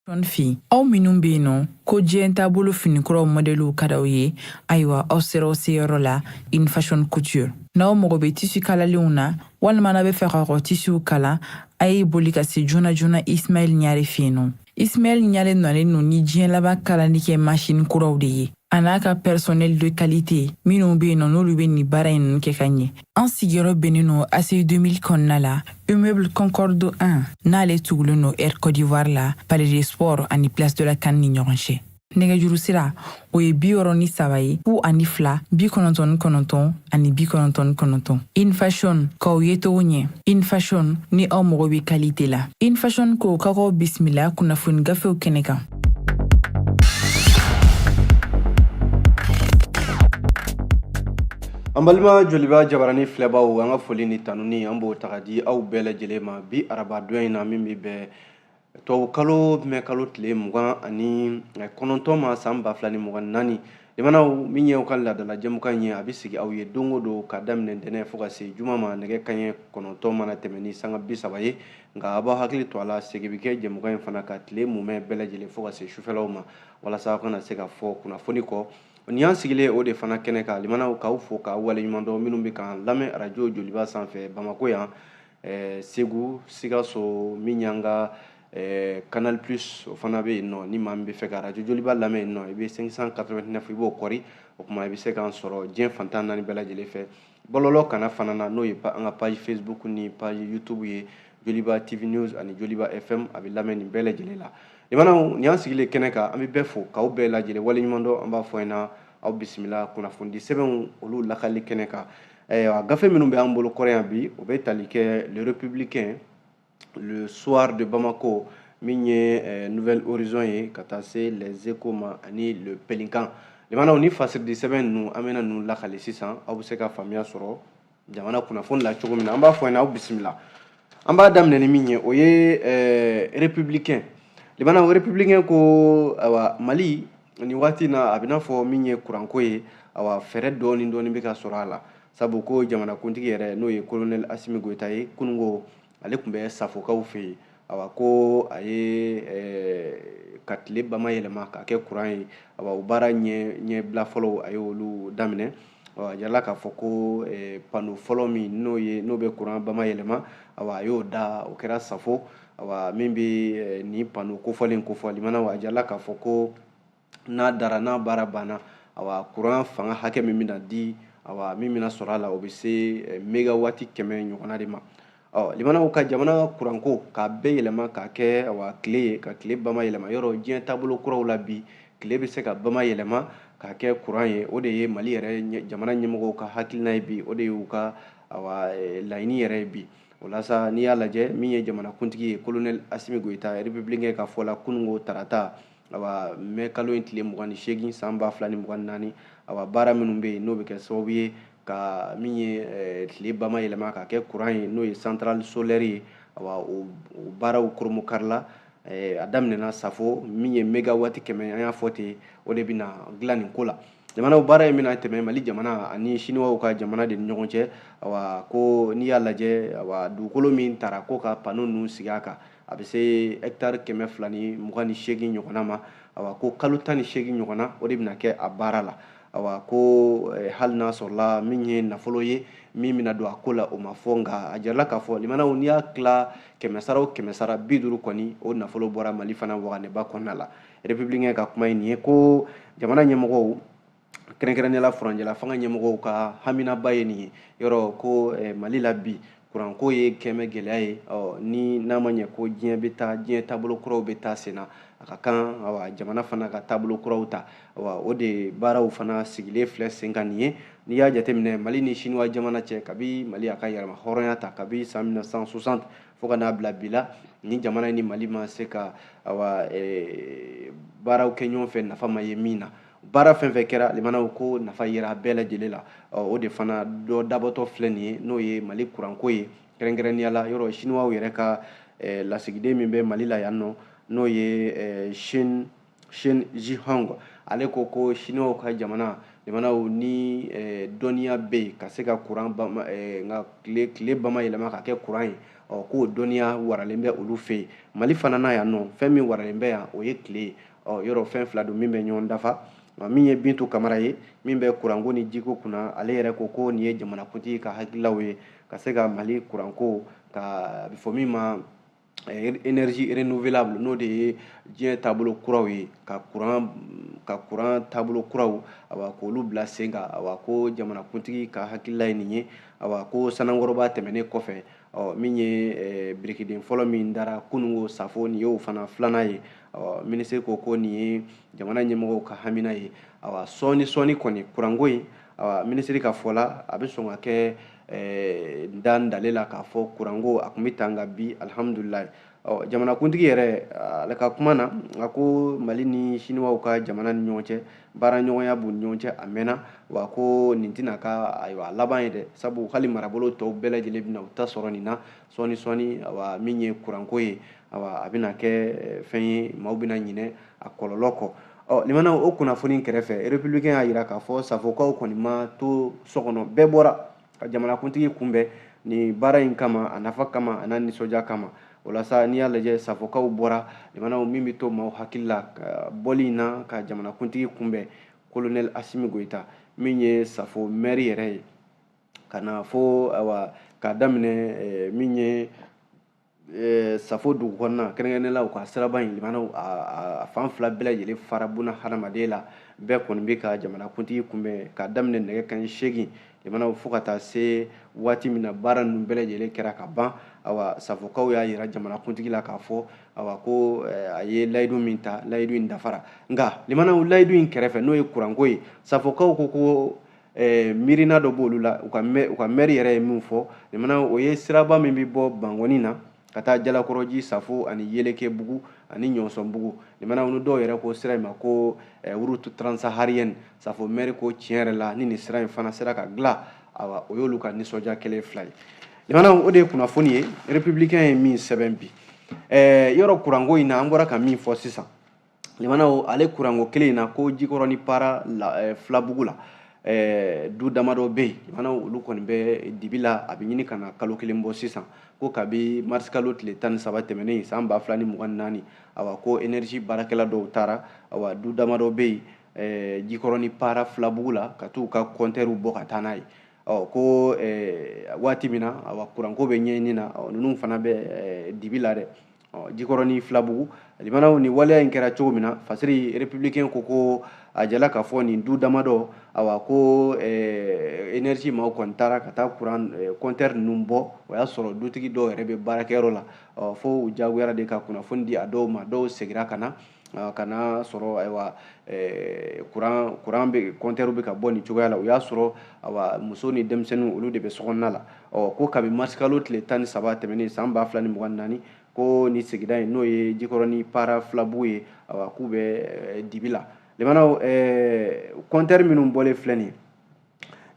Fɛ aw minnu bɛ yen nɔ ko diɲɛ taabolo finikuraw mɔdɛliw ka d'aw ye, ayiwa, aw sera aw seyɔrɔ la, In Fashion Couture. N'aw mago bɛ tissu kalalenw na, walima n'aw bɛ fɛ k'aw ka tissuw kala, a ye boli ka se joona joona Ismaël Ɲare fɛ yen nɔ. Ismaël Ɲare nalen don ni diɲɛ laban kalali kɛ machine kuraw de ye, a n'a ka personnel de qualité minnu bɛ yen nɔ, n'olu bɛ nin baara in ninnu kɛ ka ɲɛ. An sigiyɔrɔ bɛnnen don ACI 2000 kɔnɔna la, immeuble Concorde 1, n'ale tugulen don Air Côte d'Ivoire la, Palais des Sports ani Place de la CAN ni ɲɔgɔn cɛ. Nɛgɛjuru sira, o ye 63 ye, 02 99 ani 99. In Fashion, k'aw ye cogo ɲɛ. In Fashion, ni aw mago bɛ qualité la. In Fashion ko k'aw bisimila kunnafoni gafew kɛnɛ kan. An balima Joliba jabarani filɛbaw, an ka foli ni tanuni, an b'o ta ka di aw bɛɛ lajɛlen ma bi arabadon in na, min bɛ bɛn tubabukalo mɛ kalo tile 29 ma, san 2024. Limanaw, min ye aw ka laadala jɛmukan ye, a bɛ sigi aw ye don o don ka daminɛ ntɛnɛn fo ka se juma ma, nɛgɛ kanɲɛ 9 mana tɛmɛ ni sanga 30 ye. Nka a b'aw hakili to a la, segin bɛ kɛ jɛmukan in fana ka tile mumɛ bɛɛ lajɛlen fo ka se sufɛlaw ma, walasa aw kana se ka fɔ kunnafoni kɔ. Nin y'an sigilen o de fana kɛnɛ kan. Limanaw, k'aw fo k'aw waleɲuman dɔn, minnu bɛ k'an lamɛn arajo Joliba sanfɛ Bamako yan, Segu, Sikaso, min y'an ka Canal Plus, o fana bɛ yen nɔ. Ni maa min bɛ fɛ ka arajo Joliba lamɛn yen nɔ, i bɛ 589, i b'o kɔri. O tuma i bɛ se k'an sɔrɔ diɲɛ fantan naani bɛɛ lajɛlen fɛ. Bɔlɔlɔ kana fana na, n'o ye an ka page Facebook ni page YouTube ye, Joliba TV News ani Joliba FM, a bɛ lamɛn nin bɛɛ lajɛlen la. Limanaw, nin y'an sigilen kɛnɛ kan, an bɛ bɛɛ fo k'aw bɛɛ lajɛlen waleɲuman dɔn. An b'a fɔ ɲɛna, aw bisimila kunnafonidi sɛbɛnw olu lakali kɛnɛ kan. Gafe minnu bɛ an bolo kɔrɔ yan bi, o bɛ tali kɛ Le Républicain, Le Soir de Bamako, min ye Nouvel Horizon ye, ka taa se Les Échos ma ani Le Pélican. Limanaw, ni fasiridi sɛbɛn ninnu, an bɛna ninnu lakali sisan, aw bɛ se ka faamuya sɔrɔ jamana kunnafoni la cogo min na. An b'a fɔ ɲɛna, aw bisimila. An b'a daminɛ ni min ye, o ye Républicain. Limanaw, Républicain ko ayiwa, Mali nin waati na, a bɛ n'a fɔ min ye kuranko ye, awa, fɛɛrɛ dɔɔni dɔɔni bɛ ka sɔrɔ a la, sabu ko jamanakuntigi yɛrɛ, n'o ye colonel Assimi Goïta ye, kununko ale tun bɛ Safokaw fɛ yen. Awa, ko a ye ka tile bama yɛlɛma ka kɛ kuran ye, awa, o baara ɲɛbila fɔlɔ, a ye olu daminɛ. A jirala k'a fɔ ko panneau fɔlɔ min n'o ye n'o bɛ kuran bama yɛlɛma, awa, a y'o da, o kɛra Safo. Awa, min bɛ nin panneau kofɔlen kofɔ, limanaw, a jirala k'a fɔ ko n'a dara, n'a baara banna, awa, kuran fanga hakɛ min bɛna di, awa, min bɛna sɔrɔ a la, o bɛ se mégawati 100 ɲɔgɔnna de ma. Ɔ limanaw, ka jamana kuranko k'a bɛɛ yɛlɛma k'a kɛ, awa, tile ye, ka tile bama yɛlɛma, yɔrɔ diɲɛ taabolo kuraw la bi, tile bɛ se ka bama yɛlɛma k'a kɛ kuran ye. O de ye Mali yɛrɛ jamana ɲɛmɔgɔw ka hakilina ye bi, o de y'u ka, awa, laɲini yɛrɛ ye bi. O la sa, n'i y'a lajɛ, min ye jamanakuntigi ye, colonel Assimi Goïta, républicain ka fɔ la, kununko tarata, awa, mɛ kalo in tile 28, san 2024, awa, baara minnu bɛ yen, n'o bɛ kɛ sababu ye ka min ye tile bama yɛlɛma ka kɛ kuran ye, n'o ye centrale solaire ye, awa, o baaraw koromokarila. A daminɛna Safo, min ye mégawati 100, an y'a fɔ ten, o de bɛna dilan nin ko la. Jamanaw, baara in bɛna tɛmɛ Mali jamana ani Siniwaw ka jamana de ni ɲɔgɔn cɛ. Awa, ko n'i y'a lajɛ, awa, dugukolo min tara ko ka panneau ninnu sigi a kan, a bɛ se hectare 228 ɲɔgɔnna ma. Awa, ko kalo 18 ɲɔgɔnna, o de bɛna kɛ a baara la. Awa, ko hali n'a sɔrɔla min ye nafolo ye min bɛna don a ko la, o ma fɔ, nka a jirala k'a fɔ, limanaw, n'i y'a tila 100 sara o 100 sara, 50 kɔni, o nafolo bɔra Mali fana waganeba kɔnɔna la. Républicain ka kuma ye nin ye, ko jamana ɲɛmɔgɔw, kɛrɛnkɛrɛnnenya la furancɛla fanga ɲɛmɔgɔw ka haminaba ye nin ye. Yɔrɔ ko Mali la bi, kuranko ye kɛmɛ gɛlɛya ye. Ɔ ni n'a ma ɲɛ ko diɲɛ bɛ taa, diɲɛ taabolo kuraw bɛ taa sen na, a ka kan, awa, jamana fana ka taabolo kuraw ta. Awa, o de baaraw fana sigilen filɛ sen kan nin ye. N'i y'a jateminɛ, Mali ni Siniwa jamana cɛ, kabi Mali a ka yɛrɛma hɔrɔnya ta, kabi san 1960 fo ka n'a bila bi la, ni jamana ni Mali ma se ka, awa, baaraw kɛ ɲɔgɔn fɛ nafa ma ye min na. Baara fɛn fɛn kɛra, limanaw, ko nafa yera bɛɛ lajɛlen la. O de fana dɔ dabɔtɔ filɛ nin ye, n'o ye Mali kuranko ye, kɛrɛnkɛrɛnnenya la yɔrɔ Siniwaw yɛrɛ ka lasigiden min bɛ Mali la yan nɔ, n'o ye Shen Jihong, ale ko ko Siniwaw ka jamana Limanaw ni dɔnniya bɛ yen ka se ka kuran nka tile bama yɛlɛma ka kɛ kuran ye, ɔ k'o dɔnniya waralen bɛ olu fɛ yen. Mali fana na yan nɔ, fɛn min waralen bɛ yan, o ye tile ye. Ɔ yɔrɔ fɛn fila don min bɛ ɲɔgɔn dafa. Min ye Bintu Kamara ye, min bɛ kuranko ni jiko kunna, ale yɛrɛ ko ko nin ye jamanakuntigi ka hakililaw ye ka se ka Mali kuranko ka a bɛ fɔ min ma énergie renouvelable, n'o de ye diɲɛ taabolo kuraw ye, ka kuran taabolo kuraw, awa k'olu bila sen kan. Awa ko jamanakuntigi ka hakilila ye nin ye. Awa ko Sanankɔrɔba tɛmɛnen kɔfɛ, ɔ min ye birikiden fɔlɔ min dara kununko Safo, nin y'o fana filanan ye. Ɔ minisiri ko ko nin ye jamana ɲɛmɔgɔw ka hamina ye. Awa sɔɔni sɔɔni kɔni kuranko in, awa minisiri ka fɔ la, a bɛ sɔn ka kɛ dan dale la k'a fɔ kuranko a tun bɛ tan, nka bi alihamudulilayi. Ɔ jamanakuntigi yɛrɛ, ale ka kuma na, a ko Mali ni Siniwaw ka jamana ni ɲɔgɔn cɛ, baara ɲɔgɔnya b'u ni ɲɔgɔn cɛ a mɛnna, wa ko nin tɛna ka ayiwa laban ye dɛ, sabu hali marabolo tɔw bɛɛ lajɛlen bɛna u ta sɔrɔ nin na sɔɔni sɔɔni. Awa min ye kuranko ye, awa a bɛna kɛ fɛn ye maaw bɛna ɲinɛ a kɔlɔlɔ kɔ. Ɔ limana o kunnafoni kɛrɛfɛ, Républicain y'a jira k'a fɔ Safokaw kɔni ma to so kɔnɔ, bɛɛ bɔra ka jamanakuntigi kunbɛn nin baara in kama, a nafa kama, a n'a nisɔndiya kama. O la sa, n'i y'a lajɛ, Safokaw bɔra, limanaw min bɛ to maaw hakili la bɔli in na ka jamanakuntigi kunbɛn, colonel Assimi Goïta, min ye Safo maire yɛrɛ ye, ka na fo awa k'a daminɛ min ye Safo dugu kɔnɔna, kɛrɛnkɛrɛnnenya la u ka siraba in, limanaw a fan fila bɛɛ lajɛlen fara buna hadamaden la, bɛɛ kɔni bɛ ka jamanakuntigi kunbɛn k'a daminɛ nɛgɛ kanɲɛ 8, limanaw fo ka taa se waati min na baara ninnu bɛɛ lajɛlen kɛra ka ban. Awa Safokaw y'a jira jamanakuntigi la k'a fɔ awa ko a ye layidu min ta, layidu in dafara. Nka limanaw layidu in kɛrɛfɛ, n'o ye kuranko ye, Safokaw ko ko miirina dɔ b'olu la, u ka maire yɛrɛ ye min fɔ, limanaw o ye siraba min bɛ bɔ Bankɔni na ka taa Jalakɔrɔji, Safo ani Yelekebugu ani Ɲɔsɔnbugu, limanaw ni dɔw yɛrɛ ko sira in ma ko route transsaharienne. Safo maire ko tiɲɛ yɛrɛ la ni nin sira in fana sera ka dilan, awa o y'olu ka nisɔndiya kelen fila ye. Limanaw o de ye kunnafoni ye Républicain ye min sɛbɛn bi. Yɔrɔ kuranko in na, an bɔra ka min fɔ sisan, limanaw ale kuranko kelen in na, ko Jikɔrɔni para Filabugu la, du damadɔ bɛ yen, limanaw olu kɔni bɛ dibi la, a bɛ ɲini ka na kalo kelen bɔ sisan, ko kabi mars kalo tile 13 tɛmɛnen san 2024, awa ko énergie baarakɛla dɔw taara, awa du damadɔ bɛ yen Jikɔrɔni para Filabugu la ka t'u ka kɔntɛriw bɔ ka taa n'a ye. Ɔ ko waati min na awa kuranko bɛ ɲɛɲini na, ninnu fana bɛ dibi la dɛ. Ɔ Jikɔrɔni Filabugu, limanaw ni waleya in kɛra cogo min na, Fasiri Républicain ko ko a jala k'a fɔ nin du damadɔ, awa ko énergie maaw kɔni taara ka taa kuran compteur ninnu bɔ, o y'a sɔrɔ dutigi dɔw yɛrɛ bɛ baarakɛyɔrɔ la, ɔ fo u jagoyara de ka kunnafoni di a dɔw ma, dɔw seginna ka na sɔrɔ ayiwa kuran bɛ compteur bɛ ka bɔ nin cogoya la, o y'a sɔrɔ awa muso ni denmisɛnninw olu de bɛ sokɔnɔna la. Ɔ ko kabi mars kalo tile 13 tɛmɛnen san 2024, ko nin sigida in n'o ye Jikɔrɔni para Filabugu ye, awa k'u bɛ dibi la. Limanaw compteur minnu bɔlen filɛ nin ye,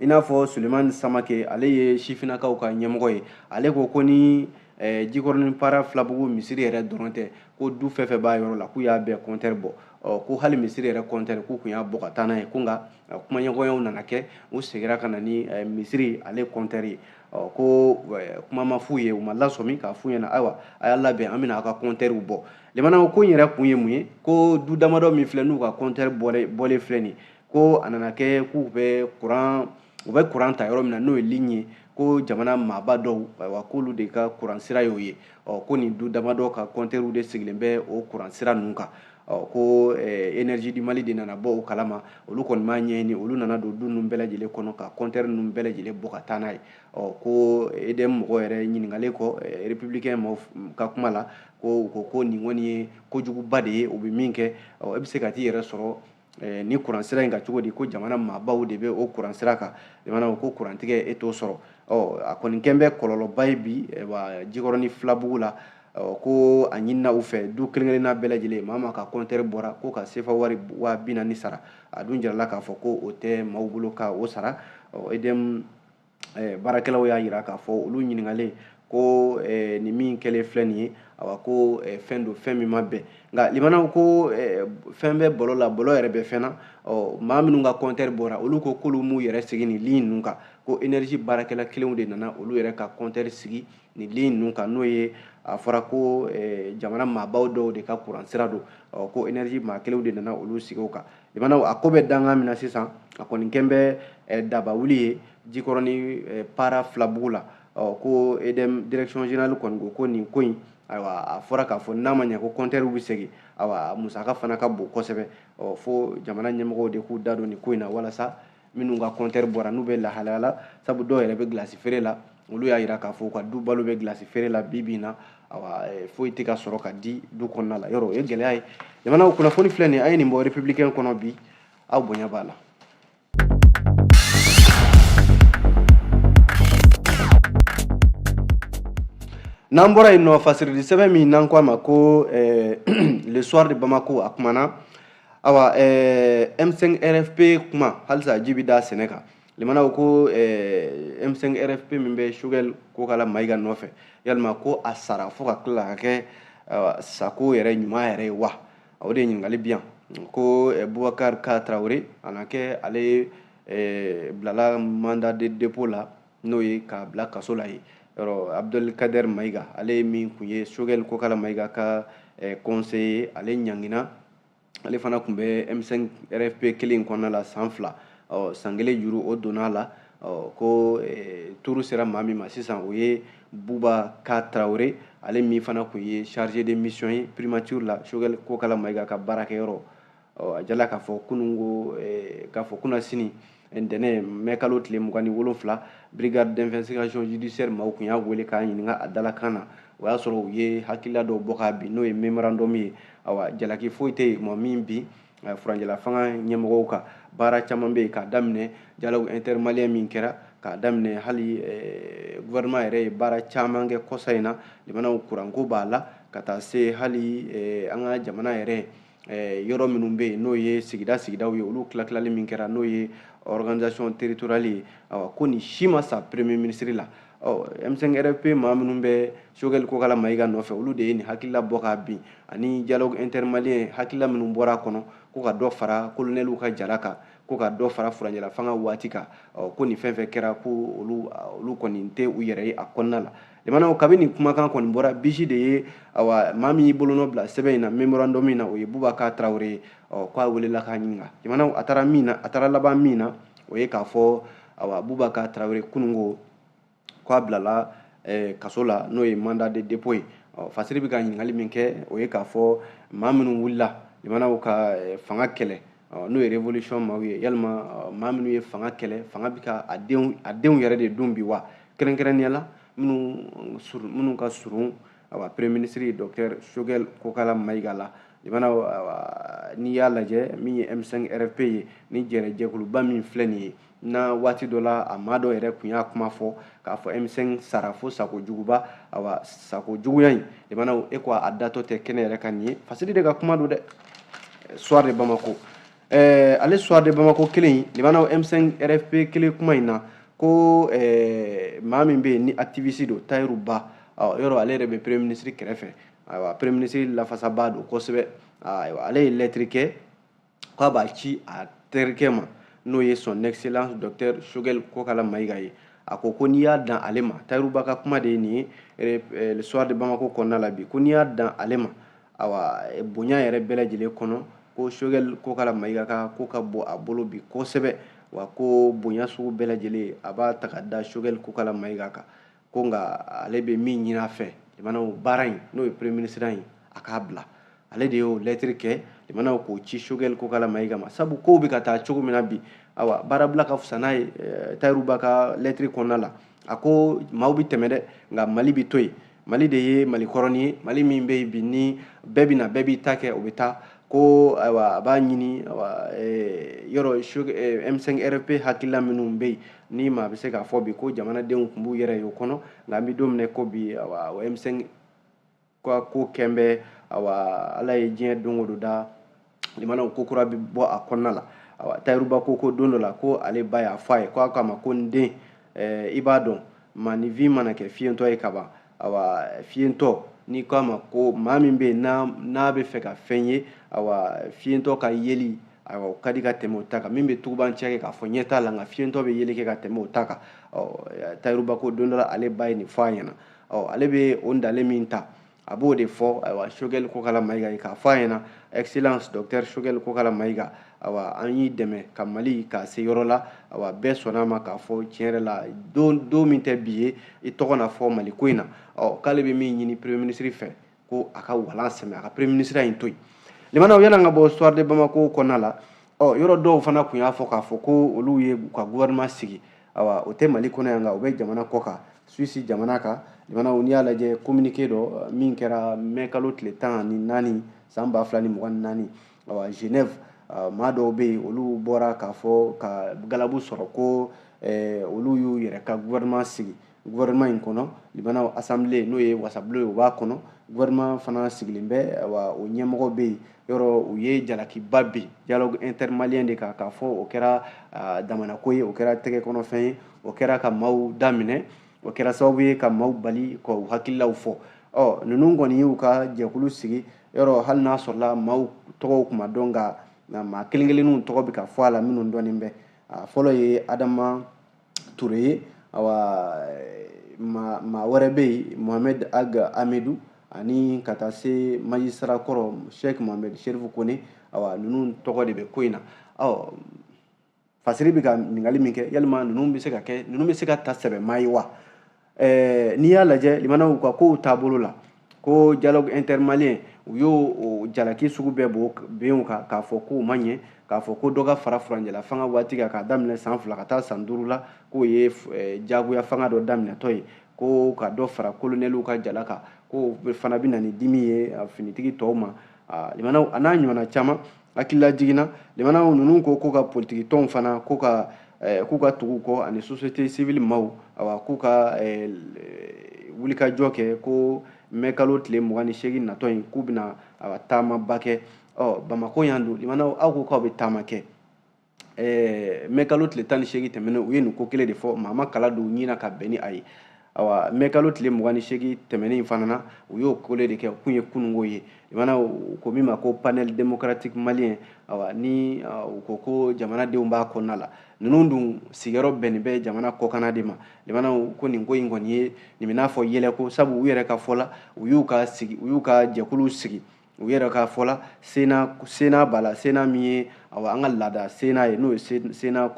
i n'a fɔ Sulemani Samake, ale ye sifinnakaw ka ɲɛmɔgɔ ye, ale ko ko ni Jikɔrɔni para Filabugu misiri yɛrɛ dɔrɔn tɛ, ko du fɛn fɛn b'a yɔrɔ la k'u y'a bɛɛ compteur bɔ. Ɔ ko hali misiri yɛrɛ compteur k'u tun y'a bɔ ka taa n'a ye, ko nka kumaɲɔgɔnyaw nana kɛ, u seginna ka na ni misiri ale compteur ye. Ɔ ko kuma ma f'u ye, u ma lasɔmi k'a f'u ɲɛna ayiwa a y'a labɛn an bɛna aw ka compteur bɔ. Limanaw ko in yɛrɛ kun ye mun ye, ko du damadɔ min filɛ n'u ka compteur bɔlen filɛ nin ye, ko a nana kɛ k'u bɛ kuran, u bɛ kuran ta yɔrɔ min na n'o ye ligne ye, ko jamana maaba dɔw ayiwa k'olu de ka kuran sira y'o ye. Ɔ ko nin du damadɔ ka compteur de sigilen bɛ o kuran sira ninnu kan. Ɔ ko énergie du Mali de nana bɔ o kalama, olu kɔni m'a ɲɛɲini, olu nana don du ninnu bɛɛ lajɛlen kɔnɔ ka compteur ninnu bɛɛ lajɛlen bɔ ka taa n'a ye. Ɔ ko EDM mɔgɔ yɛrɛ ɲininkalen kɔ Républicain maaw ka kuma la, ko u ko ko nin kɔni ye kojuguba de ye, u bɛ min kɛ, ɔ e bɛ se ka t'i yɛrɛ sɔrɔ ni kuran sira in kan cogo di, ko jamana maabaw de bɛ o kuran sira kan, limanaw ko kurantigɛ e t'o sɔrɔ. Ɔ a kɔni kɛn bɛ kɔlɔlɔba ye bi wa Jikɔrɔni Filabugu la. Ɔ ko a ɲinina u fɛ du kelen kelenna bɛɛ lajɛlen maa maa ka compteur bɔra ko ka sefa wari 40 000 sara, a dun jirala k'a fɔ ko o tɛ maaw bolo ka o sara. Ɔ EDM baarakɛlaw y'a jira k'a fɔ olu ɲininkalen Ko nin min kɛlen filɛ nin ye, awa ko fɛn don, fɛn min ma bɛn. Nka limanaw ko fɛn bɛ bɔlɔ la, bɔlɔ yɛrɛ bɛ fɛn na. Ɔ, maa minnu ka compteur bɔra, olu ko k'olu m'u yɛrɛ sigi nin ligne ninnu kan, ko énergie baarakɛla kelenw de nana olu yɛrɛ ka compteur sigi nin ligne ninnu kan, n'o ye a fɔra ko jamana maabaw dɔw de ka courant sira don. Ɔ, ko énergie maa kelenw de nana olu sigi o kan. Limanaw, a ko bɛ dangan min na sisan, a kɔni kɛn bɛ daba wuli ye Jikɔrɔni Para Filabugu la. Ɔ, ko EDM direction générale kɔni ko ko nin ko in, ayiwa, a fɔra k'a fɔ n'a ma ɲɛ ko compteur bɛ segin, ayiwa, musaka fana ka bon kosɛbɛ. Ɔ, fo jamana ɲɛmɔgɔw de k'u da don nin ko in na, walasa minnu ka compteur bɔra n'u bɛ lahalaya la, sabu dɔw yɛrɛ bɛ glace feere la, olu y'a jira k'a fɔ u ka du balo bɛ glace feere la bi bi in na. Ayiwa, foyi tɛ ka sɔrɔ ka di du kɔnɔna la, yɔrɔ o ye gɛlɛya ye. Jamana kunnafoni filɛ nin ye, a ye nin bɔ Républicain kɔnɔ bi, aw bonya b'a la. N'an bɔra yen nɔ, fasirili sɛbɛn min n'an ko a ma ko Le Soir de Bamako, a kumana, awa, M5 RFP kuma halisa ji bɛ da sɛnɛ kan. Limanaw, ko M5 RFP min bɛ Choguel Kokala Mayiga nɔfɛ, yalima ko a sara fo ka tila ka kɛ sako yɛrɛ ɲuman yɛrɛ ye wa? O de ye ɲininkali bi yan. Ko Boubacar K Traoré, a na kɛ ale bilala mandat de dépôt la, n'o ye k'a bila kaso la ye. Yɔrɔ Abdul Kader Mayiga, ale min tun ye Choguel Kokala Mayiga ka conseiller, ale ɲangina, ale fana tun bɛ M5 RFP kelen kɔnɔna la san 2. Ɔ, san 1 juru o donna a la. Ɔ, ko turu sera maa min ma sisan, o ye Bouba K Traoré, ale min fana tun ye chargé de mission ye primature la, Choguel Kokala Mayiga ka baarakɛyɔrɔ. Ɔ, a jala k'a fɔ kununko, k'a fɔ kunnasini ntɛnɛn mɛ kalo tile 27, brigade d'investigation judiciaire maaw tun y'a wele k'a ɲininka a dalakan na. O y'a sɔrɔ u ye hakilila dɔw bɔ k'a bin, n'o ye mémorandum ye. Awa, jalaki foyi tɛ yen ma min bin furancɛla fanga ɲɛmɔgɔw kan. Baara caman bɛ yen, k'a daminɛ dialogue intermalien min kɛra, k'a daminɛ hali gouvernement yɛrɛ ye baara caman kɛ kɔsa in na. Limanaw, kuranko b'a la, ka taa se hali an ka jamana yɛrɛ yɔrɔ minnu bɛ yen, n'o ye sigida sigidaw ye, olu tila-tilali min kɛra, n'o ye organisation territoriale ye. Awa, ko nin si ma sa premier ministre la. Ɔ, M5 RFP maa minnu bɛ Choguel Kokala Mayiga nɔfɛ, olu de ye nin hakilila bɔ k'a bin, ani dialogue intermalien hakilila minnu bɔra a kɔnɔ, ko ka dɔ fara colonelw ka jala kan, ko ka dɔ fara furancɛla fanga waati kan. Ɔ, ko nin fɛn fɛn kɛra, ko olu kɔni tɛ u yɛrɛ ye a kɔnɔna la. Limanaw, kabini nin kumakan kɔni bɔra, bisi de ye, awa, maa min y'i bolonɔ bila sɛbɛn in na, mémorandum in na, o ye Boubacar Traoré ye. Ɔ, k'a welela k'a ɲininka. Limanaw, a taara min na, a taara laban min na, o ye k'a fɔ, awa, Boubacar Traoré kununko k'a bilala kaso la, n'o ye mandat de dépôt ye. Ɔ, fasiri bɛ ka ɲininkali min kɛ, o ye k'a fɔ maa minnu wulila, limanaw, ka fanga kɛlɛ, n'o ye révolution maaw ye, yalima maa minnu ye fanga kɛlɛ, fanga bɛ ka a denw yɛrɛ de dun bi wa? Kɛrɛnkɛrɛnnenya la, minnu ka surun, awa, premier ministre docteur Choguel Kokala Mayiga la. Limanaw, awa, n'i y'a lajɛ, min ye M5 RFP ye, ni jɛrɛjɛkuluba min filɛ nin ye na, waati dɔ la a maa dɔ yɛrɛ tun y'a kuma fɔ k'a fɔ M5 sara fo sako juguba. Awa, sako juguya in, limanaw, e ko a datɔ tɛ kɛnɛ yɛrɛ kan nin ye, fasiri de ka kuma don dɛ. Soir de Bamako, ale Soir de Bamako kelen, limanaw, M5 RFP kelen kuma in na, ko maa min bɛ yen ni activiste don, Tayiru Ba, yɔrɔ ale yɛrɛ bɛ premier ministre kɛrɛfɛ, ayiwa, premier ministre lafasabaa don kosɛbɛ. Ayiwa, ale ye lettre kɛ k'a b'a ci a terikɛ ma, n'o ye son excellence docteur Choguel Kokala Mayiga ye. A ko ko n'i y'a dan ale ma, Tayiru Ba ka kuma de ye nin ye Le Soir de Bamako kɔnɔna la bi, ko n'i y'a dan ale ma, awa, bonya yɛrɛ bɛɛ lajɛlen kɔnɔ, ko Choguel Kokala Mayiga ka ko ka bon a bolo bi kosɛbɛ, wa ko bonya sugu bɛɛ lajɛlen a b'a ta ka da Choguel Kokala Mayiga kan, ko nka ale bɛ min ɲini a fɛ, limanaw, baara in, n'o ye premier ministre in, a k'a bila. Ale de y'o lettre kɛ, limanaw, k'o ci Choguel Kokala Mayiga ma, sabu kow bɛ ka taa cogo min na bi, awa, baarabila ka fisa n'a ye. Tayiru Ba ka lettre kɔnɔna la, a ko maaw bɛ tɛmɛ dɛ, nka Mali bɛ to yen. Mali de ye Mali kɔrɔnin ye, Mali min bɛ yen bi, ni bɛɛ bɛ na, bɛɛ b'i ta kɛ, o bɛ taa. Ko ayiwa, a b'a ɲini, ayiwa, yɔrɔ M5 RFP hakilila minnu bɛ yen, ni maa bɛ se k'a fɔ bi ko jamanadenw tun b'u yɛrɛ ye o kɔnɔ, nka an bɛ don min na ko bi, ayiwa, o M5 ka ko kɛn bɛ, ayiwa, Ala ye diɲɛ don o don da, limanaw, ko kura bɛ bɔ a kɔnɔna la. Ayiwa, Tayiru Ba ko don dɔ la ko ale ba y'a fɔ a ye, ko a k'a ma ko n den, i b'a dɔn maaninfin mana kɛ fiyentɔ ye kaban. Awa fiyentɔ n'i ko a ma ko maa min bɛ yen n'a bɛ fɛ ka fɛn ye, awa fiyentɔ ka yeli, ayiwa o ka di ka tɛmɛ o ta kan. Min bɛ tugubancɛ kɛ k'a fɔ ɲɛ t'a la, nka fiyentɔ bɛ yeli kɛ ka tɛmɛ o ta kan. Tayiru Ba ko don dɔ la ale ba ye nin fɔ a ɲɛna. Ale bɛ o ntalen min ta, a b'o de fɔ ayiwa Choguel Kokala Mayiga ye, k'a fɔ a ɲɛna excellence docteur Choguel Kokala Mayiga, ayiwa an y'i dɛmɛ ka Mali k'a se yɔrɔ la, ayiwa bɛɛ sɔnna a ma k'a fɔ tiɲɛ yɛrɛ la don min tɛ bi ye i tɔgɔ na fɔ Mali ko in na. K'ale bɛ min ɲini premier ministre fɛ, ko a ka walan sɛmɛ, a ka premier ministre in to yen. Limanaw, yan'an ka bɔ Soir de Bamako kɔnɔna la, yɔrɔ dɔw fana tun y'a fɔ k'a fɔ ko olu ye u ka gouvernement sigi, ayiwa o tɛ Mali kɔnɔ yan, nka u bɛ jamana kɔ kan, Suisse jamana kan. Limanaw, n'i y'a lajɛ communiqué dɔ min kɛra mai kalo tile 14 san 2024, ayiwa Genève, maa dɔw bɛ yen olu bɔra k'a fɔ ka galabu sɔrɔ ko olu y'u yɛrɛ ka gouvernement sigi. Gouvernement in kɔnɔ, limanaw, assemblée n'o ye wasabulon ye, o b'a kɔnɔ. Gouvernement fana sigilen bɛ, ayiwa o ɲɛmɔgɔ bɛ yen. Yɔrɔ u ye jalakiba bin dialogue intermalien de kan, k'a fɔ o kɛra damanako ye, o kɛra tɛgɛ kɔnɔfɛn ye, o kɛra ka maaw daminɛ, o kɛra sababu ye ka maaw bali k'u hakililaw fɔ. Ninnu kɔni y'u ka jɛkulu sigi. Yɔrɔ hali n'a sɔrɔla maaw tɔgɔw kuma dɔn, nka maa kelen kelenninw tɔgɔ bɛ ka fɔ a la minnu dɔnnen bɛ. A fɔlɔ ye Adama Ture ye, awa maa wɛrɛ bɛ yen Mohamed Ag Amedou, ani ka taa se magistrat kɔrɔ Cheikh Mohamed Chérif Kone. Awa ninnu tɔgɔ de bɛ ko in na. Fasiri bɛ ka ɲininkali min kɛ, yalima ninnu bɛ se ka kɛ, ninnu bɛ se ka ta sɛbɛmaa ye wa? N'i y'a lajɛ limanaw ka kow taabolo la, ko dialogue intermalien u y'o o jalaki sugu bɛɛ bɔ benw kan, k'a fɔ k'o ma ɲɛ, k'a fɔ ko dɔ ka fara furancɛla fanga waati kan k'a daminɛ san 2 ka taa san 5 la, k'o ye jagoya fanga dɔ daminɛtɔ ye, ko ka dɔ fara kolonɛliw ka jala kan, k'o fana bɛ na ni dimi ye finitigi tɔw ma. Limanaw, a n'a ɲɔgɔnna caman hakilila jiginna. Limanaw, ninnu ko ko ka politiki tɔnw fana ko ka k'u ka tugu kɔ, ani société civile maaw, awa k'u ka wulikajɔ kɛ, ko mai kalo tile 28 natɔ in k'u bɛna awa taamaba kɛ. Bamakɔ yan don, limanaw, aw ko k'aw bɛ taama kɛ. Mai kalo tile 18 tɛmɛnen, u ye nin ko kelen de fɔ, maa ma kala don ɲin na ka bɛn ni a ye. Awa mai kalo tile 28 tɛmɛnen in fana na, u y'o kole de kɛ, o kun ye kununko ye. Limanaw, u ko min ma ko panel démocratique malien, awa ni u ko ko jamanadenw b'a kɔnɔna la, ninnu dun sigiyɔrɔ bɛnnen bɛ jamana kɔkanna de ma. Limanaw, ko nin ko in kɔni ye nin bɛ n'a fɔ yɛlɛko, sabu u yɛrɛ ka fɔ la, u y'u ka sigi, u y'u ka jɛkulu sigi, u yɛrɛ ka fɔ la, Sénat b'a la, Sénat min ye awa an ka laada Sénat ye, n'o ye Sénat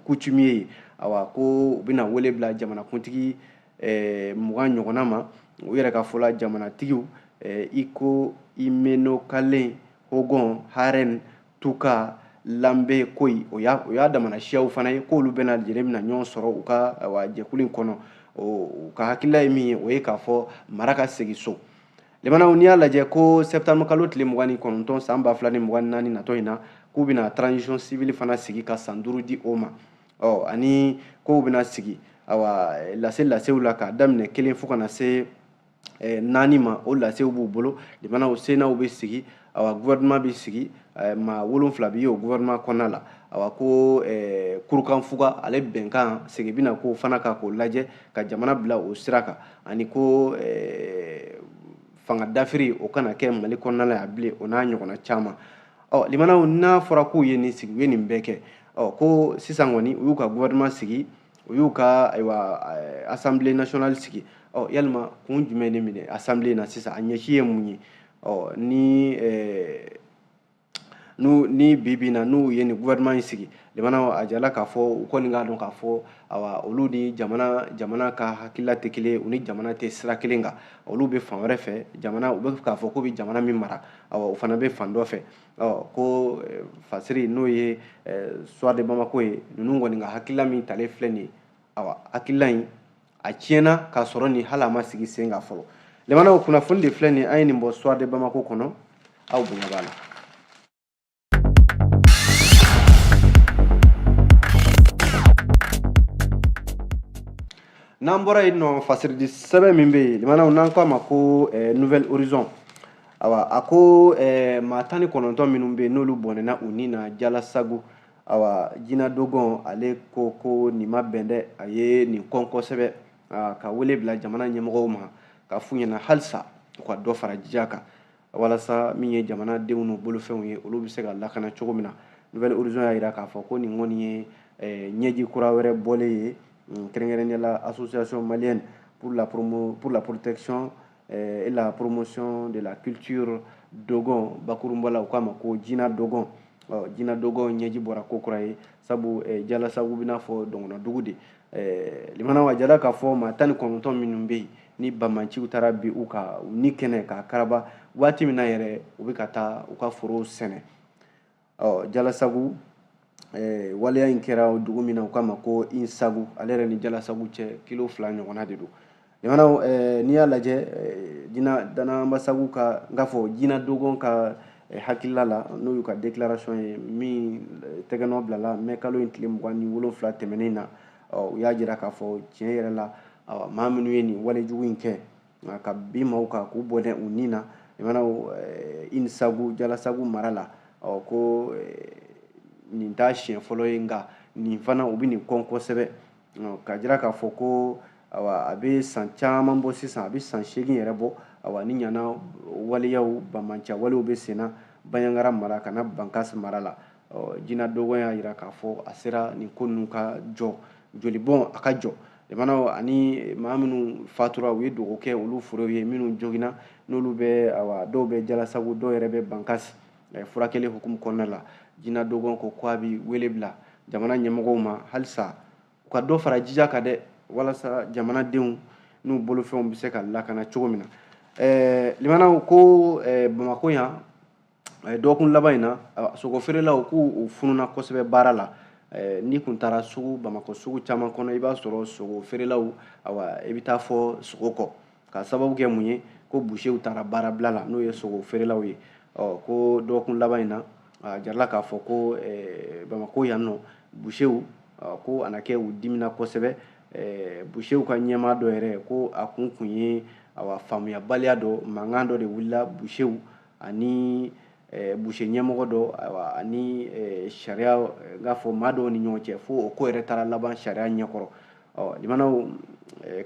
coutumier ye. Awa ko u bɛna wele bila jamanakuntigi 20 ɲɔgɔnna ma, u yɛrɛ ka fɔ la, jamanatigiw i ko Imenokalen, Hogon, Haren, Tuka, Lambe, Koyi, o y'a damana siyaw fana ye, k'olu bɛna lajɛlen bɛna ɲɔgɔn sɔrɔ u ka awa jɛkulu in kɔnɔ. U ka hakilila ye min ye, o ye k'a fɔ mara ka segin so. Limanaw, n'i y'a lajɛ ko septembre kalo tile 29 san 2024 natɔ in na, k'u bɛna transition civile fana sigi ka san 5 di o ma. Ani k'u bɛna sigi awa lasew la k'a daminɛ 1 fo ka na se 4 ma, o lasew b'u bolo. Limanaw, Sénat bɛ sigi, awa gouvernement bɛ sigi, maa 7 bɛ ye o gouvernement kɔnɔna la. Awa ko kurukanfuga ale bɛnkan segin bɛna k'o fana kan k'o lajɛ ka jamana bila o sira kan, ani ko fanga dafiri o kana kɛ Mali kɔnɔna la yan bilen, o n'a ɲɔgɔnna caman. Limanaw, n'a fɔra k'u ye nin sigi, u ye nin bɛɛ kɛ, ko sisan kɔni u y'u ka gouvernement sigi, u y'u ka ayiwa assemblée nationale sigi. Yalima kun jumɛn de minɛ assemblée na sisan, a ɲɛci ye mun ye? Ni bi bi in na n'u ye nin gouvernement in sigi, limanaw, a jala k'a fɔ u kɔni k'a dɔn k'a fɔ awa olu ni jamana ka hakilila tɛ kelen ye, u ni jamana tɛ sira kelen kan, olu bɛ fan wɛrɛ fɛ, jamana u bɛ k'a fɔ k'u bɛ jamana min mara, awa o fana bɛ fan dɔ fɛ. Ko Fasiri n'o ye Soir de Bamako ye, ninnu kɔni ka hakilila min talen filɛ nin ye, awa hakilila in a tiɲɛna k'a sɔrɔ nin hali a ma sigi sen kan fɔlɔ. Limanaw, kunnafoni de filɛ nin ye, an ye nin bɔ Soir de Bamako kɔnɔ, aw bonya b'a la. N'an bɔra yen nɔ, fasiridi sɛbɛn min bɛ yen, limanaw, n'an ko a ma ko Nouvel Horizon, awa a ko maa 19 minnu bɛ yen n'olu bɔnɛna u ni na Jalasagu, awa Jina Dogon ale ko ko nin ma bɛn dɛ, a ye nin kɔn kosɛbɛ. Ka wele bila jamana ɲɛmɔgɔw ma ka f'u ɲɛna halisa u ka dɔ fara jija kan walasa min ye jamanadenw n'u bolofɛnw ye, olu bɛ se ka lakana cogo min na. Nouvel Horizon y'a jira k'a fɔ ko nin kɔni ye ɲɛji kura wɛrɛ bɔlen ye, kɛrɛnkɛrɛnnenya la Association malienne pour la protection et la promotion de la culture dogon, bakurunba la u k'a ma ko Jina Dogon. Jina Dogon ɲɛji bɔra ko kura ye, sabu Jalasagu bɛ n'a fɔ dɔgɔnɔdugu de. Limanaw, a jala k'a fɔ maa 19 minnu bɛ yen ni banbaanciw taara bi u ka u ni kɛnɛ k'a karaba waati min na yɛrɛ, u bɛ ka taa u ka forow sɛnɛ. Ɔ Jalasagu, waleya in kɛra dugu min na, u k'a ma ko Insagu, ale yɛrɛ ni Jalasagu cɛ kilo 2 ɲɔgɔnna de don. Limanaw, n'i y'a lajɛ, Jina Danamasagu ka n k'a fɔ Jina Dogon ka hakilila la, n'o y'u ka déclaration ye min tɛgɛnɔ bilala mɛ kalo in tile 27 tɛmɛnen na, u y'a jira k'a fɔ tiɲɛ yɛrɛ la, maa minnu ye nin walejugu in kɛ ka bin maaw kan k'u bɔnɛ u ni na, limanaw, Insagu, Jalasagu mara la, ko nin t'a siɲɛ fɔlɔ ye, nka nin fana u bɛ nin kɔn kosɛbɛ, ka jira k'a fɔ ko awa a bɛ san caman bɔ sisan, a bɛ san 8 yɛrɛ bɔ. Awa ni ɲana waleyaw, banbanciya walew bɛ sen na Bandiagara mara ka na Bankass mara la. Jina Dogon y'a jira k'a fɔ a sera nin ko ninnu ka jɔ, jolibɔn a ka jɔ. Limanaw, ani maa minnu fatura, u ye dugawu kɛ olu forow ye, minnu joginna, n'olu bɛ, awa, dɔw bɛ Jalasagu, dɔw yɛrɛ bɛ Bankass furakɛli hukumu kɔnɔna la. Jina Dogon ko k'a bɛ wele bila jamana ɲɛmɔgɔw ma halisa u ka dɔ fara jija kan dɛ, walasa jamanadenw n'u bolofɛnw bɛ se ka lakana cogo min na. Limanaw, ko Bamakɔ yan, dɔgɔkun laban in na, sogo feerelaw k'u fununa kosɛbɛ baara la. N'i kun taara sugu, Bamakɔ sugu caman kɔnɔ, i b'a sɔrɔ sogo feerelaw, awa, i bɛ taa fɔ sogo kɔ, ka sababu kɛ mun ye? Ko busew taara baara bila la, n'o ye sogo feerelaw ye. Ɔ ko dɔgɔkun laban in na, a jarala k'a fɔ ko Bamakɔ yan nɔ, busew ko a na kɛ u dimina kosɛbɛ. Busew ka ɲɛmaa dɔ yɛrɛ ko a kun ye, awa, faamuyabaliya dɔ, mankan dɔ de wulila busew ani buse ɲɛmɔgɔ dɔ, ayiwa, ani sariya n k'a fɔ maa dɔw ni ɲɔgɔn cɛ, fo o ko yɛrɛ taara laban sariya ɲɛkɔrɔ. Ɔ limanaw,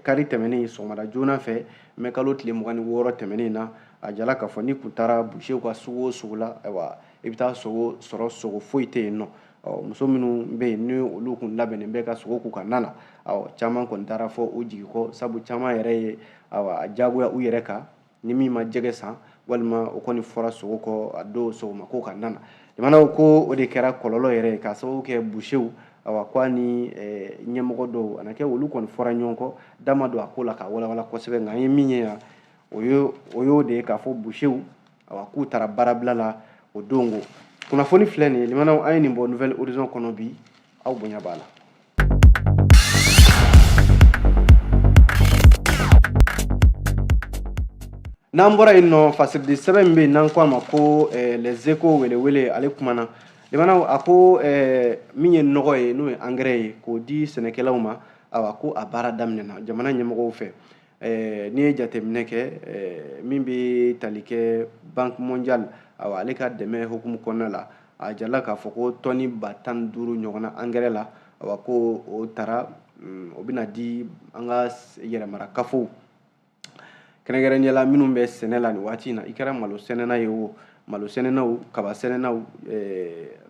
kari tɛmɛnen sɔgɔmada joona fɛ, mɛ kalo tile 26 tɛmɛnen na, a jala k'a fɔ ni kun taara busew ka sugu o sugu la, ayiwa, i bɛ taa sogo sɔrɔ, sogo foyi tɛ yen nɔ. Ɔ muso minnu bɛ yen ni olu kun labɛnnen bɛ ka sogo k'u ka na la, ɔ caman kɔni taara fɔ u jigi kɔ, sabu caman yɛrɛ ye, ayiwa, a jagoya u yɛrɛ kan ni min ma jɛgɛ san walima o kɔni fɔra sogo kɔ a don sɔgɔma ko ka nana. Jamanaw ko o de kɛra kɔlɔlɔ yɛrɛ ye, k'a sababu kɛ busew, awa, ko a ni ɲɛmɔgɔ dɔw a na kɛ olu kɔni fɔra ɲɔgɔn kɔ. Da ma don a ko la k'a walawala kosɛbɛ, nka an ye min ye yan, o y'o de ye k'a fɔ busew, awa, k'u taara baarabila la o don. Ko kunnafoni filɛ nin ye, limanaw, an ye nin bɔ Nouvel Horizon kɔnɔ bi, aw bonya b'a la. N'an bɔra yen nɔ, fasiridi sɛbɛn min bɛ yen n'an ko a ma ko Les Échos welewele, ale kumana, limanaw, a ko min ye nɔgɔ ye, n'o ye engrais ye, k'o di sɛnɛkɛlaw ma, awa, ko a baara daminɛna jamana ɲɛmɔgɔw fɛ. N'i ye jateminɛ kɛ min bɛ tali kɛ Banque mondiale, awa, ale ka dɛmɛ hukumu kɔnɔna la, a jirala k'a fɔ ko tɔni 15 000 ɲɔgɔnna engrais la, awa, ko o taara, o bɛna di an ka yɛrɛmara kafow, kɛrɛnkɛrɛnnenya la minnu bɛ sɛnɛ la nin waati in na. I kɛra malo sɛnɛna ye o, malo sɛnɛnaw, kaba sɛnɛnaw,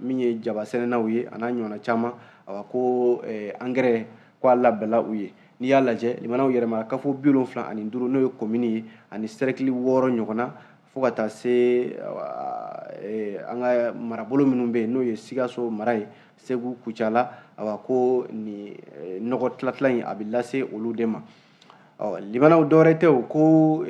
min ye jaba sɛnɛnaw ye, a n'a ɲɔgɔnna caman, awa, ko engrais ko a labɛnla u ye. N'i y'a lajɛ, limanaw, yɛrɛmara kafo 75, n'o ye komini ye, ani sɛrɛkili 6 ɲɔgɔnna, fo ka taa se an ka marabolo minnu bɛ yen, n'o ye Sikaso mara ye, Segu, Kucala, awa, ko nin nɔgɔ tilatila in a bɛ lase olu de ma. Ɔ limanaw, dɔwɛrɛ tɛ o, ko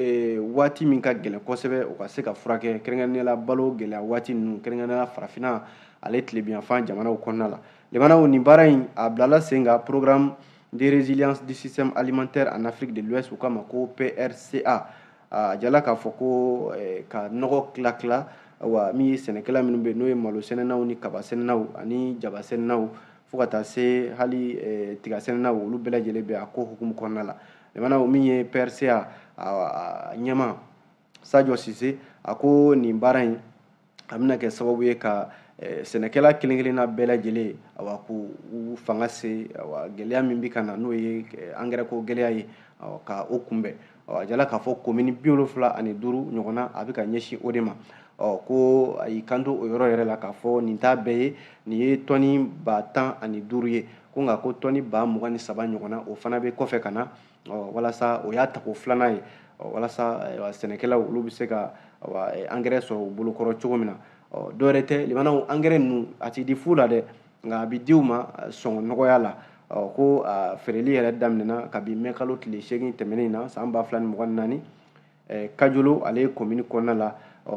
waati min ka gɛlɛn kosɛbɛ, o ka se ka furakɛ, kɛrɛnkɛrɛnnenya la balo gɛlɛya waati ninnu, kɛrɛnkɛrɛnnenya la farafinna ale tilebinyanfan jamanaw kɔnɔna la. Limanaw, nin baara in a bilala sen kan Programme de résilience du système alimentaire en Afrique de l'Ouest, u k'a ma ko PRCA. A jala k'a fɔ ko ka nɔgɔ tila tila, wa min ye sɛnɛkɛla minnu bɛ yen, n'o ye malo sɛnɛnaw ni kaba sɛnɛnaw ani jaba sɛnɛnaw, fo ka taa se hali tiga sɛnɛnaw, olu bɛɛ lajɛlen bɛ a ko hukumu kɔnɔna la. Limanaw, min ye PRCA a ɲɛma Sadio Sise, a ko nin baara in a bɛna kɛ sababu ye ka Sɛnɛkɛla kelen kelenna bɛɛ lajɛlen, awa, k'u fanga se, awa, gɛlɛya min bɛ ka na, n'o ye angɛrɛ ko gɛlɛya ye, ka o kunbɛn. A jala k'a fɔ komini 75 ɲɔgɔnna a bɛ ka ɲɛsin o de ma. Ko a y'i kanto o yɔrɔ yɛrɛ la k'a fɔ nin t'a bɛɛ ye, nin ye tɔni 15,000 ye, ko nka ko tɔni 23,000 ɲɔgɔnna o fana bɛ kɔfɛ ka na, walasa o y'a tako filanan ye, walasa sɛnɛkɛlaw olu bɛ se ka angɛrɛ sɔrɔ u bolokɔrɔ cogo min na. Dɔwɛrɛ tɛ, limanaw, angɛrɛ ninnu a ti di fu la dɛ, nka a bɛ di u ma sɔngɔ nɔgɔya la. Ko a feereli yɛrɛ daminɛna kabi mɛ kalo tile 8 tɛmɛnen na san 2024, Kajolo ale ye komini kɔnɔna la.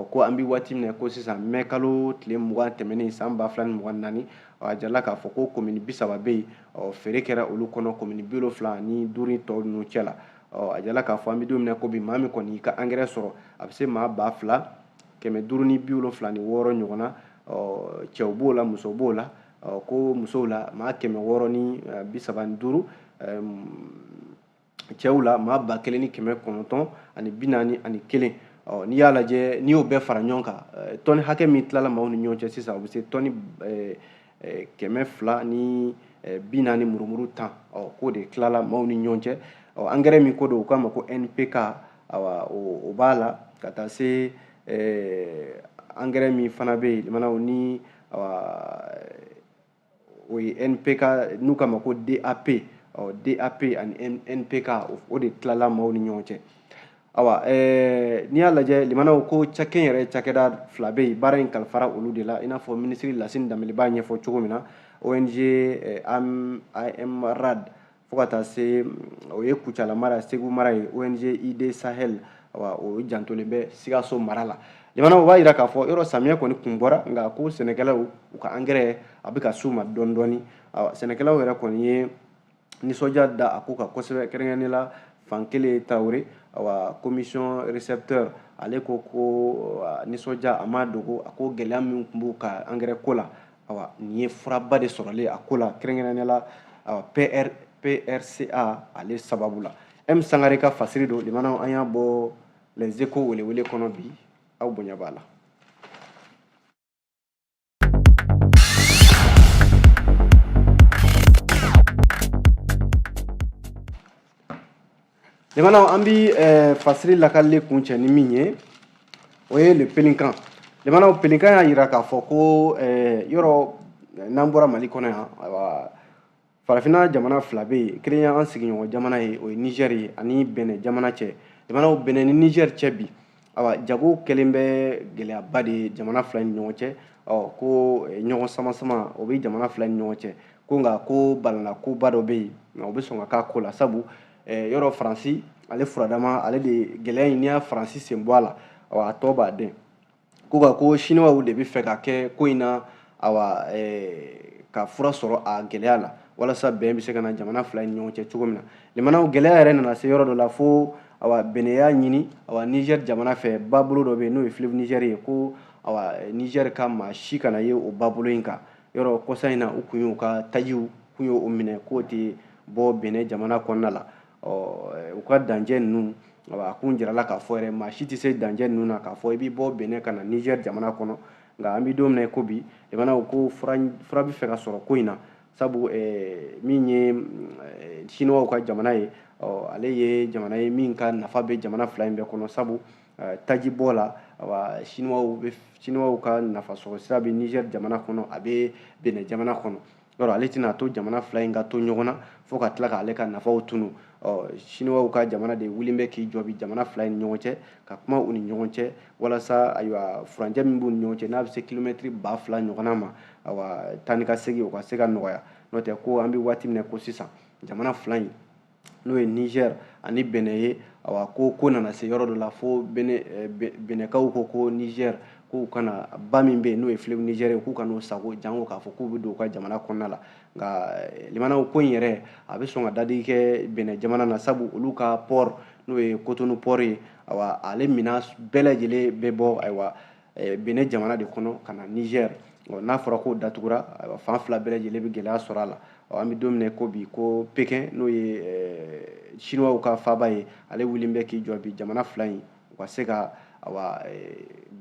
Ko an bɛ waati min na ko sisan, mɛ kalo tile 20 tɛmɛnen san 2024, a jirala k'a fɔ ko komini 30 bɛ yen, feere kɛra olu kɔnɔ komini 75 tɔ ninnu cɛ la. A jirala k'a fɔ an bɛ don min na ko bi, maa min kɔni y'i ka angɛrɛ sɔrɔ, a bɛ se maa 2576 ɲɔgɔn na. Cɛw b'o la, musow b'o la. Ko musow la maa 635, cɛw la maa 1941. N'i y'a lajɛ, n'i y'o bɛɛ fara ɲɔgɔn kan, tɔni hakɛ min tilala maaw ni ɲɔgɔn cɛ sisan, o bɛ se tɔni 240 murumuru 10. K'o de tilala maaw ni ɲɔgɔn cɛ. Angɛrɛ min ko don, u k'a ma ko NPK, awa, o b'a la ka taa se angɛrɛ min fana bɛ yen, limanaw, ni awa o ye NPK, n'u k'a ma ko DAP. DAP ani NPK, o de tilala maaw ni ɲɔgɔn cɛ. Awa, n'i y'a lajɛ, limanaw, ko kɛnyɛrɛ cakɛda fila bɛ yen, baara in kalifara olu de la, i n'a fɔ minisiri Lasine Danbele b'a ɲɛfɔ cogo min na, ONG AMRAD, fo ka taa se o ye Kucala mara, Segu mara ye, ONG ID Sahel, awa, o jantolen bɛ Sikaso mara la. Limanaw, o b'a yira k'a fɔ yɔrɔ samiyɛ kɔni kun bɔra, nka ko sɛnɛkɛlaw u ka angɛrɛ a bɛ ka s'u ma dɔɔni dɔɔni. Awa, sɛnɛkɛlaw yɛrɛ kɔni ye nisɔndiya da a ko kan kosɛbɛ, kɛrɛnkɛrɛnnenya la Fankelen Tarawele, awa, commission récepteur, ale ko ko nisɔndiya a ma dogo. A ko gɛlɛya min tun b'u ka angɛrɛ ko la, awa, nin ye furaba de sɔrɔlen a ko la, kɛrɛnkɛrɛnnenya la, awa, PRCA ale sababu la. M Sangare ka fasiri don, limanaw, an y'a bɔ Les Échos welewele kɔnɔ bi, aw bonya b'a la. Limanaw, an bi fasiri lakalili kun cɛ ni min ye, o ye Le Pélican. Limanaw, Pélican y'a yira k'a fɔ ko yɔrɔ n'an bɔra Mali kɔnɔ yan, ayiwa, farafinna jamana fila bɛ yen, kelen y'an sigiɲɔgɔn jamana ye, o ye Niger ye, ani Benin jamana cɛ. Limanaw, Benin ni Niger cɛ bi, awa, jago kɛlen bɛ gɛlɛyaba de ye jamana fila ni ɲɔgɔn cɛ. Ko ɲɔgɔn sama sama o bɛ jamana fila ni ɲɔgɔn cɛ, ko nka ko balana koba dɔ bɛ yen, nka o bɛ sɔn ka k'a ko la, sabu yɔrɔ Faransi ale furadama ale de gɛlɛya in, n'i y'a Faransi sen bɔ a la, awa, a tɔ b'a den. Ko nka ko Siniwaw de bɛ fɛ ka kɛ ko in na, awa, ka fura sɔrɔ a gɛlɛya la, walasa bɛn bɛ se ka na jamana fila ni ɲɔgɔn cɛ cogo min na. Limanaw, gɛlɛya yɛrɛ nana se yɔrɔ dɔ la fo, awa, Benin y'a ɲini, awa, Niger jamana fɛ, babolo dɔ bɛ yen n'o ye fleuve Niger ye, ko, awa, Niger ka maa si kana ye o babolo in kan. Yɔrɔ kɔsa in na, u kun y'u ka tajiw kun y'o minɛ k'o tɛ bɔ Benin jamana kɔnɔna la. U ka dancɛ ninnu, awa, a kun jirala k'a fɔ yɛrɛ maa si tɛ se dancɛ ninnu na k'a fɔ i bɛ bɔ Benin ka na Niger jamana kɔnɔ. Nka an bɛ don min na i ko bi, limanaw, ko fura bɛ fɛ ka sɔrɔ ko in na, sabu min ye Siniwaw ka jamana ye, ale ye jamana ye min ka nafa bɛ jamana fila in bɛɛ kɔnɔ, sabu taji bɔ la, awa, Siniwaw ka nafa sɔrɔ sira bɛ Niger jamana kɔnɔ, a bɛ Benin jamana kɔnɔ. Yɔrɔ ale tɛna to jamana fila in ka to ɲɔgɔn na fo ka tila k'ale ka nafaw tunu. Siniwaw ka jamana de wulilen bɛ k'i jɔ bi jamana fila in ni ɲɔgɔn cɛ, ka kuma u ni ɲɔgɔn cɛ, walasa, ayiwa, furancɛ min b'u ni ɲɔgɔn cɛ, n'a bɛ se kilomɛtiri 2000 ɲɔgɔnna ma, awa, taa ni ka segin o ka se ka nɔgɔya. N'o tɛ, ko an bɛ waati min na ko sisan, jamana fila in, n'o ye Niger ani Benin ye, awa, ko nana se yɔrɔ dɔ la fo Benɛkaw ko ko Niger k'u kana ba min bɛ yen n'o ye fleuve Niger ye, k'u kan'o sago jango k'a fɔ k'u bɛ don u ka jamana kɔnɔna la. Nka limanaw, ko in yɛrɛ a bɛ sɔn ka dadigi kɛ Benin jamana na, sabu olu ka port, n'o ye Cotonou port ye, awa, ale minɛn bɛɛ lajɛlen bɛ bɔ, ayiwa, Benin jamana de kɔnɔ ka na Niger. N'a fɔra k'o datugura, ayiwa, fan fila bɛɛ lajɛlen bɛ gɛlɛya sɔrɔ a la. An bɛ don min na ko bi, ko Pekin, n'o ye Chinois ka faaba ye, ale wulilen bɛ k'i jɔ bi jamana fila in u ka se ka, Awa,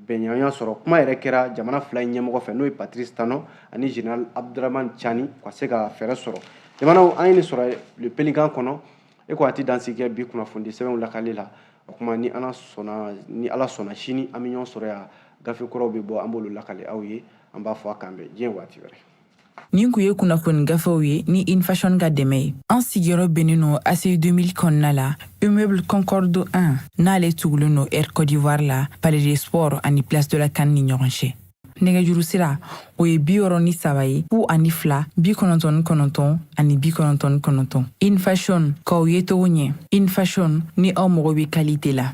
bɛnɲɔgɔnya sɔrɔ, kuma yɛrɛ kɛra jamana fila in ɲɛmɔgɔ fɛ, n'o ye Patrice Talon ani général Abdourahamane Tiani, ka se ka fɛɛrɛ sɔrɔ. Jamanaw, an ye nin sɔrɔ Le Pélican kɔnɔ. E ko a ti dansigi kɛ bi kunnafoni sɛbɛnw lakali la. O kuma, ni Ala sɔnna, sini an bɛ ɲɔgɔn sɔrɔ yan. Gafe kɔrɔw bɛ bɔ, an b'olu lakale aw ye. An b'a fɔ a kan bɛn diɲɛ waati wɛrɛ. Nin kun ye kunnafoni gafew ye ni Infashion ka dɛmɛ ye. An sigiyɔrɔ bɛnnen no ACI 2000 kɔnɔna la, immeuble Concorde 1, n'ale tugulen no Air Côte d'Ivoire la, Palais des Sports ani Place de la CAN ni ɲɔgɔn cɛ. Nɛgɛjuru sira, o ye 63 ye, 02 99 ani 99. Infashion, k'aw ye togo ɲɛ. Infashion, ni aw mago bɛ qualité la.